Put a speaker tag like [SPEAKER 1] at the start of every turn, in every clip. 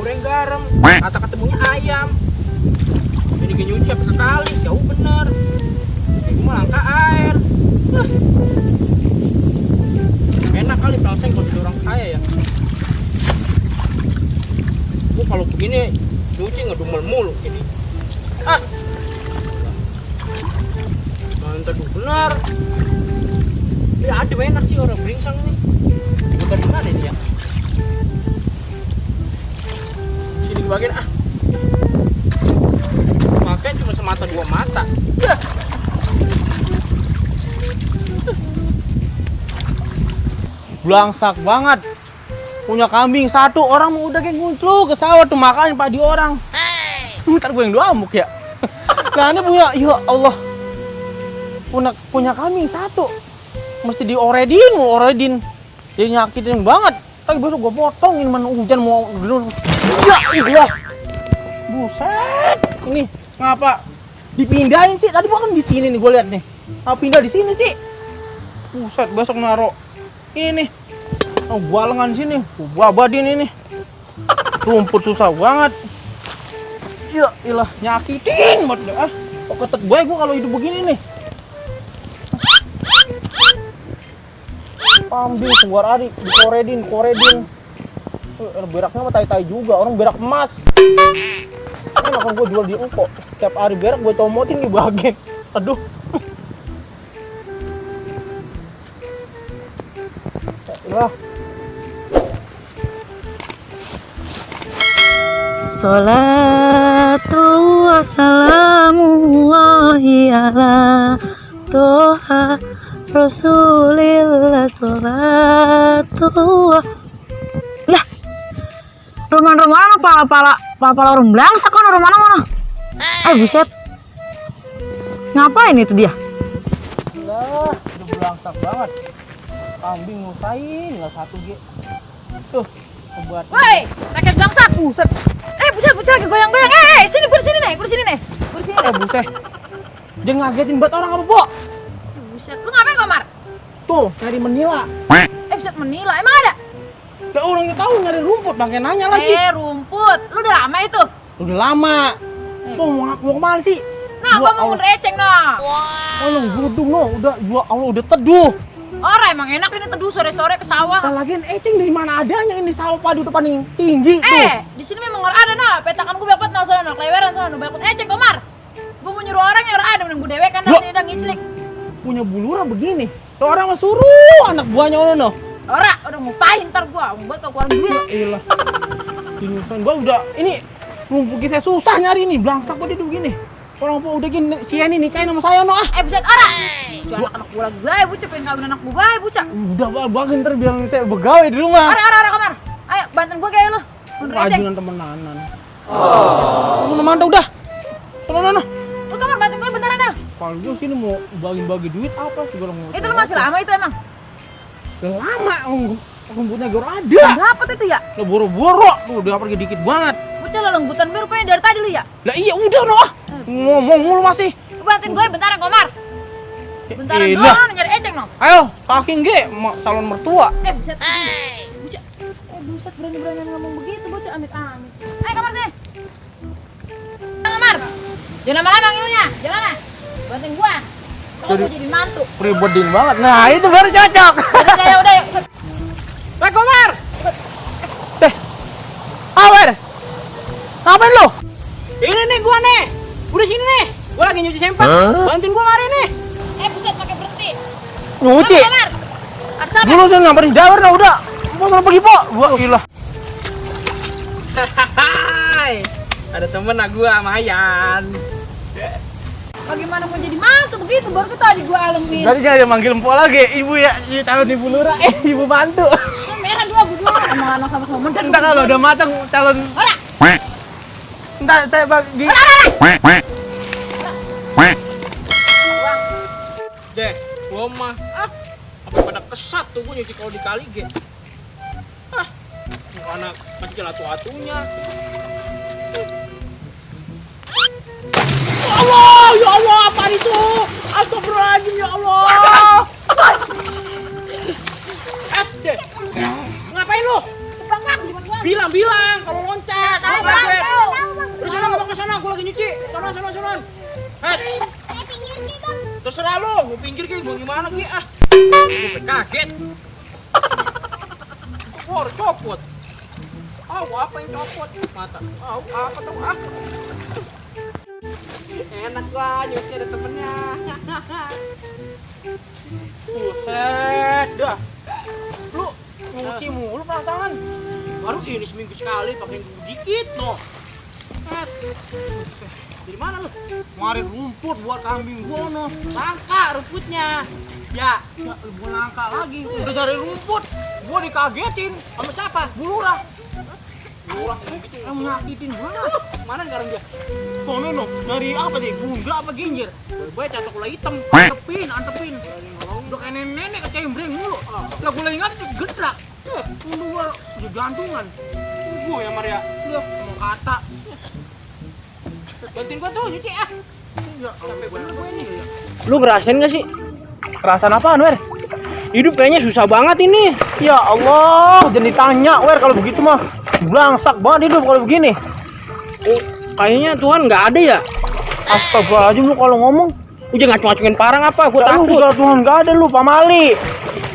[SPEAKER 1] goreng garam, kata ketemunya ayam. Ini nyuci apa sekali, jauh bener. Ini gue malah angka air. Enak kali pelseng kalau jadi orang kaya ya. Gue kalau begini nyuci ngedumel mulu ini. Mantap bener. Ya ada enak sih orang beringsang nih. Bukan di mana ini ya? Sini bagian pakai cuma semata dua mata.
[SPEAKER 2] Blangsak banget. Punya kambing satu, orang mau udah kayak nguncluk ke sawah tuh makan padi orang. Ntar gue yang doamuk ya. Nah ini punya, ya Allah. Punya kambing satu. Mesti dioredin. Jadi nyakitin banget. Tapi besok gue potong, ini mana hujan mau dulu. Ya Allah. Buset. Ini ngapa dipindahin sih? Tadi gua kan di sini nih, gue lihat nih. Apa pindah di sini sih? Buset, besok naro ini. Gua lengan sini, gua abadin ini. Rumput susah banget. Ya ilah, nyakitin banget. Kok ketet gue kalau hidup begini nih. Kambing keluar hari dikoredin. Beraknya mah tai-tai juga, orang berak emas. Ini akan gue jual di Engko. Tiap hari berak gue comotin di bagian. Aduh. Lah.
[SPEAKER 3] Salatu wassalamullahi ala toha Rasulillah salatu. Lah, rumah-rumah pala orang belangsak kan rumah mana? Buset. Ngapain itu dia?
[SPEAKER 2] Lah, udah belangsak banget. Kambing ngusain lah satu G. Tuh, obat.
[SPEAKER 3] Woi, rakyat belangsak.
[SPEAKER 2] Buset.
[SPEAKER 3] Buset lagi goyang-goyang. Sini bersini nih.
[SPEAKER 2] Buset. Jangan ngagetin buat orang apa, Po?
[SPEAKER 3] Buset, lu ngapain Komar?
[SPEAKER 2] Tuh, nyari menila.
[SPEAKER 3] Buset menila, emang ada?
[SPEAKER 2] Udah orangnya tahu nyari rumput, pakai nanya lagi.
[SPEAKER 3] Rumput. Lu udah lama itu?
[SPEAKER 2] Udah lama. Mau kemana sih?
[SPEAKER 3] Nah, gua mau receng nah.
[SPEAKER 2] Wow. Gudung no, udah dua Allah udah teduh.
[SPEAKER 3] Orang emang enak ini teduh sore-sore ke sawah.
[SPEAKER 2] Lagian eceng dari mana adanya ini sawah padi udah paling tinggi tuh.
[SPEAKER 3] Di sini memang ada nah, petakan gua banyak nah sono kleweran sono banyak eceng Komar. Gua mau nyuruh orang ya orang ada mending gua dewekan dah sini dah ngiclik.
[SPEAKER 2] Punya buluran begini. Tuh orang mah suruh anak buahnya ono.
[SPEAKER 3] Ora, udah ngupain ntar gua buat keluar duit.
[SPEAKER 2] Iyalah. Dinusan gua udah ini rumput saya susah nyari nih, belangsak gua dia begini. Orang apa udah gini si ini nikahin sama saya no
[SPEAKER 3] Buset ora. Si anak gua lagi bae bocah pengen kawin anak gua bae bocah.
[SPEAKER 2] Udah bagus ntar bilang saya begawe di rumah.
[SPEAKER 3] Ora Komar. Ayo bantuin gua kayak lu.
[SPEAKER 2] Rajunan temenanan. Mana mantap udah. Sono.
[SPEAKER 3] Lu Komar bantuin gua bentaran dah.
[SPEAKER 2] Kalau gue sini mau bagi-bagi duit apa segala mau.
[SPEAKER 3] Itu lu masih lama itu emang?
[SPEAKER 2] Udah lama rumputnya gue ada.
[SPEAKER 3] Dapat itu ya?
[SPEAKER 2] Udah boro-boro, udah pergi dikit banget.
[SPEAKER 3] Bocah lelenggutan biru pengen dari tadi lu ya?
[SPEAKER 2] Lah iya udah no. Ngomong mulu masih.
[SPEAKER 3] Lu bantuin gue bentaran Komar. Bentaran doang nyari eceng no.
[SPEAKER 2] Ayo, kaking ge calon mertua.
[SPEAKER 3] Buset. Bocah. Buset berani-berani ngomong begitu bocah amit-amit. Ayo Komar sini. Komar. Jangan lama-lama ngilunya. Jalan lah. Bantuin gua. Kalau gua jadi mantu.
[SPEAKER 2] Ribedin banget. Nah, itu baru cocok.
[SPEAKER 3] Udah yuk.
[SPEAKER 2] Lah Komar. Awer. Ngapain lu?
[SPEAKER 1] Ini nih gua nih. Udah sini nih. Gua lagi nyuci sempak. Bantuin gua mari nih.
[SPEAKER 3] Buset pakai berhenti.
[SPEAKER 2] Nyuci.
[SPEAKER 3] Komar. Ada siapa?
[SPEAKER 2] Dulu saya nyamperin Jawer nah udah. Mau sana pergi, Po. Gua gila.
[SPEAKER 1] Hai. Ada temen gua Mayan.
[SPEAKER 3] Bagaimana mau jadi mantu begitu baru ke tadi gua alamin.
[SPEAKER 2] Tadi jangan manggil empok lagi. Ibu ya, calon ibu lurah. Ibu bantu.
[SPEAKER 3] Merah dua berdua sama anak sama mencan.
[SPEAKER 2] Entar kalau udah matang calon.
[SPEAKER 3] Ora.
[SPEAKER 2] Entar saya bagi.
[SPEAKER 1] Deh, gua mah apa pada kesat tuh gua nyuci kalau dikali ge. Anak kecil atu-atunya. Ya Allah, apa itu? Astagfirullahaladzim, ya Allah. Ngapain lu?
[SPEAKER 3] Bang, di gua.
[SPEAKER 1] Bilang kalau loncat.
[SPEAKER 3] Tahu,
[SPEAKER 1] Gua
[SPEAKER 3] Bang.
[SPEAKER 1] kaget.
[SPEAKER 3] Tahu.
[SPEAKER 1] Udah sana enggak ke sana, gua lagi nyuci. Sana.
[SPEAKER 3] Pinggir nih, Bang.
[SPEAKER 1] Terserah lo, mau pinggir kayak gua gimana Ki ah. Gua kaget. Gua harus copot. Apa yang copot? Mata. Apa tuh ah? Enak lah, nyuci ada temennya. Buset, dah. Lu nyuci mulu perasaan. Baru ini seminggu sekali pakai dikit no. Dari mana lu?
[SPEAKER 2] Kemarin rumput buat kambing gua no.
[SPEAKER 1] Langka rumputnya. Ya,
[SPEAKER 2] Ya, gua langka lagi. Udah cari rumput. Gua dikagetin
[SPEAKER 1] sama siapa?
[SPEAKER 2] bulurah.
[SPEAKER 1] Lurah gitu.
[SPEAKER 2] Yang nyakitin gua.
[SPEAKER 1] Mana sekarang dia?
[SPEAKER 2] Sono no, nyari apa deh? Gunda apa ginjir?
[SPEAKER 1] Gue catok gula hitam.
[SPEAKER 2] Antepin. Udah kayak nenek kecembreng mulu. Lah gua lagi ingat gedrak. Gua udah jantungan.
[SPEAKER 1] Gue ya Maria.
[SPEAKER 2] Udah mau kata.
[SPEAKER 1] Bantuin gua tuh nyuci ah.
[SPEAKER 2] Ya,
[SPEAKER 1] Sampai bener gue ini.
[SPEAKER 4] Lu ngerasain gak sih?
[SPEAKER 2] Perasaan apaan, Wer?
[SPEAKER 4] Hidup kayaknya susah banget ini.
[SPEAKER 2] Ya Allah, jangan ditanya, Wer, kalau begitu mah. Blangsak banget hidup kalau begini.
[SPEAKER 4] Oh, kayaknya Tuhan nggak ada ya.
[SPEAKER 2] Astagfirullahaladzim lu kalau ngomong.
[SPEAKER 4] Lu jangan ngacung-ngacungin parang apa, gue
[SPEAKER 2] Lu
[SPEAKER 4] takut.
[SPEAKER 2] segala Tuhan nggak ada lu, pamali.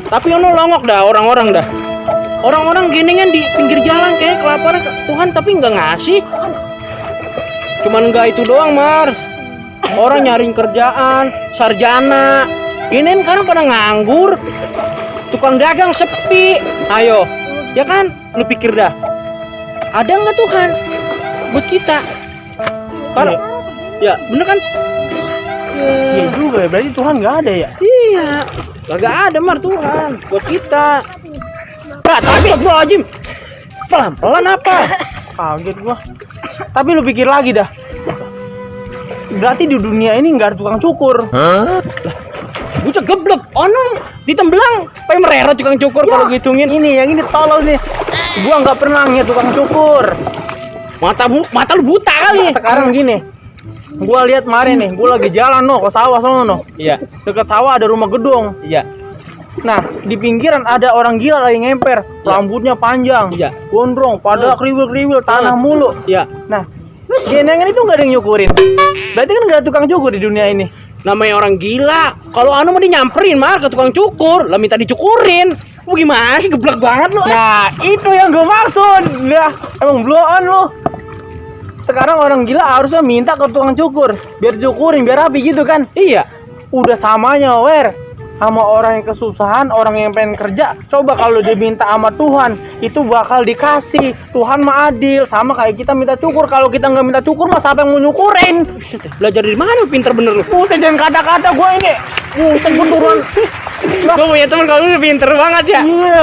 [SPEAKER 4] Tapi lu longok dah orang-orang dah. Orang-orang gini kan di pinggir jalan kayak kelaparan Tuhan tapi nggak ngasih. Cuman nggak itu doang, Mar. Orang nyariin kerjaan, sarjana. Gini sekarang pada nganggur. Tukang dagang sepi. Ayo, ya kan? Lu pikir dah. Ada nggak Tuhan buat kita? Karena, ya bener kan?
[SPEAKER 2] Iya juga ya, berarti Tuhan nggak ada ya?
[SPEAKER 4] Iya, kagak ada Mar Tuhan buat kita. Nah, tapi Astagfirullahaladzim, pelan-pelan apa?
[SPEAKER 2] Kaget gua. Tapi lu pikir lagi dah. Berarti di dunia ini nggak ada tukang cukur.
[SPEAKER 4] Bocah geblek, ono ditembelang, pengen mereret tukang cukur kalau ngitungin.
[SPEAKER 2] Ini yang ini tolol nih. Gua nggak pernah ngeliat tukang cukur.
[SPEAKER 4] Mata lu buta kali.
[SPEAKER 2] Sekarang gini. Gua lihat kemarin nih, gua lagi jalan no ke sawah sono no.
[SPEAKER 4] Iya,
[SPEAKER 2] Dekat sawah ada rumah gedung.
[SPEAKER 4] iya,
[SPEAKER 2] Nah, di pinggiran ada orang gila lagi ngemper, rambutnya panjang,
[SPEAKER 4] Iya.
[SPEAKER 2] gondrong, pada kriwil-kriwil, tanah mulu.
[SPEAKER 4] iya.
[SPEAKER 2] Nah, genengan itu nggak ada yang nyukurin. Berarti kan nggak ada tukang cukur di dunia ini.
[SPEAKER 4] Namanya orang gila. Kalau anu mau nyamperin Mar ke tukang cukur, lah minta dicukurin. Lu gimana sih, geblek banget lu?
[SPEAKER 2] Nah, itu yang gue maksud. Nah, emang blow on lu. Sekarang orang gila harusnya minta ke tukang cukur, biar dicukurin, biar rapi gitu kan.
[SPEAKER 4] Iya.
[SPEAKER 2] Udah samanya, Wer. Sama orang yang kesusahan, orang yang pengen kerja, coba kalau dia minta sama Tuhan, itu bakal dikasih. Tuhan mah adil, sama kayak kita minta cukur. Kalau kita nggak minta cukur, mah siapa yang mau nyukurin?
[SPEAKER 4] Belajar dari mana lu, pinter bener lu?
[SPEAKER 2] Buset, jangan kata-kata gue ini. Buset, gue turun.
[SPEAKER 4] Gue punya temen kalau lu pinter banget ya.
[SPEAKER 2] Iya.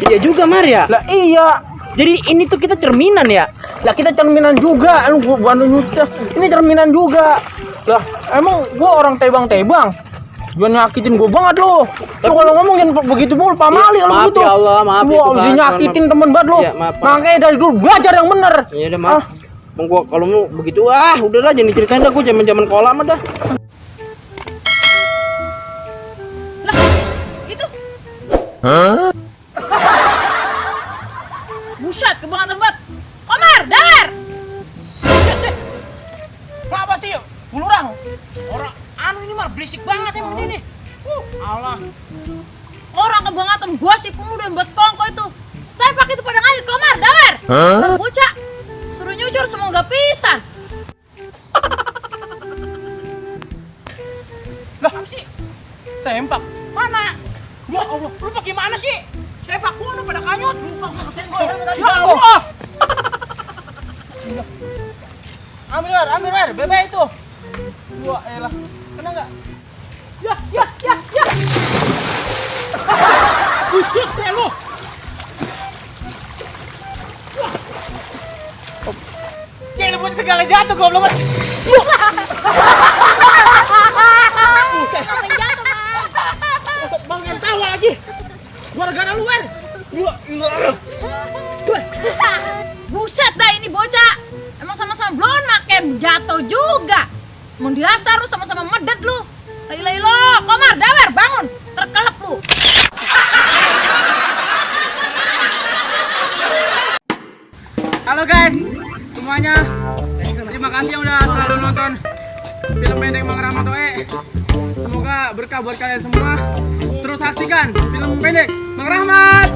[SPEAKER 4] Iya juga Mar ya.
[SPEAKER 2] Lah iya.
[SPEAKER 4] Jadi ini tuh kita cerminan ya.
[SPEAKER 2] Lah kita cerminan juga. Lu bukan nyuci. Ini cerminan juga. Lah emang gue orang tebang-tebang. Jangan nyakitin gue banget lo. Lu kalau ngomong jangan begitu mulu, pamali kalau
[SPEAKER 4] Maaf
[SPEAKER 2] begitu.
[SPEAKER 4] ya Allah, maaf ya
[SPEAKER 2] Wah,
[SPEAKER 4] Tuhan.
[SPEAKER 2] dinyakitin temen banget lo.
[SPEAKER 4] Iya, maaf, Pak.
[SPEAKER 2] Makanya dari dulu belajar yang bener.
[SPEAKER 4] Iya udah maaf. Bang gua kalau mau begitu udahlah jangan diceritain dah, gua zaman-zaman kolam mah dah.
[SPEAKER 3] Lah, itu. Buset, kebangetan banget. Komar, Damar.
[SPEAKER 2] Apa sih? Bulurang.
[SPEAKER 1] Orang anu ini mah berisik banget emang ini. Allah.
[SPEAKER 3] Orang kebangetan gua sih pemuda yang buat kongko itu. Saya pakai itu pada ngajut, Komar, Damar. Bocah, suruh nyucur semua nggak pisan.
[SPEAKER 2] Lah, apa sih? Sempak.
[SPEAKER 1] Mana? Ya Allah, lu pakai mana sih? Sepak gua nu pada kanyut.
[SPEAKER 2] Ya Allah. Ambil wer, bebek itu. Wah, elah. Kena enggak?
[SPEAKER 1] Ya. Buset deh lu.
[SPEAKER 2] Jangan buat segala jatuh goblok.
[SPEAKER 1] Bang yang tawa lagi. Gara-gara lu, Wer.
[SPEAKER 3] Buset dah ini bocah. Emang sama-sama blon makan jatuh juga. Mau dirasa lu sama-sama medet lu. Lai lo, Komar, Damar, bangun. Terkelep lu.
[SPEAKER 2] film pendek Mang Rahmat Oe. Semoga berkah buat kalian semua. Terus saksikan film pendek Mang Rahmat.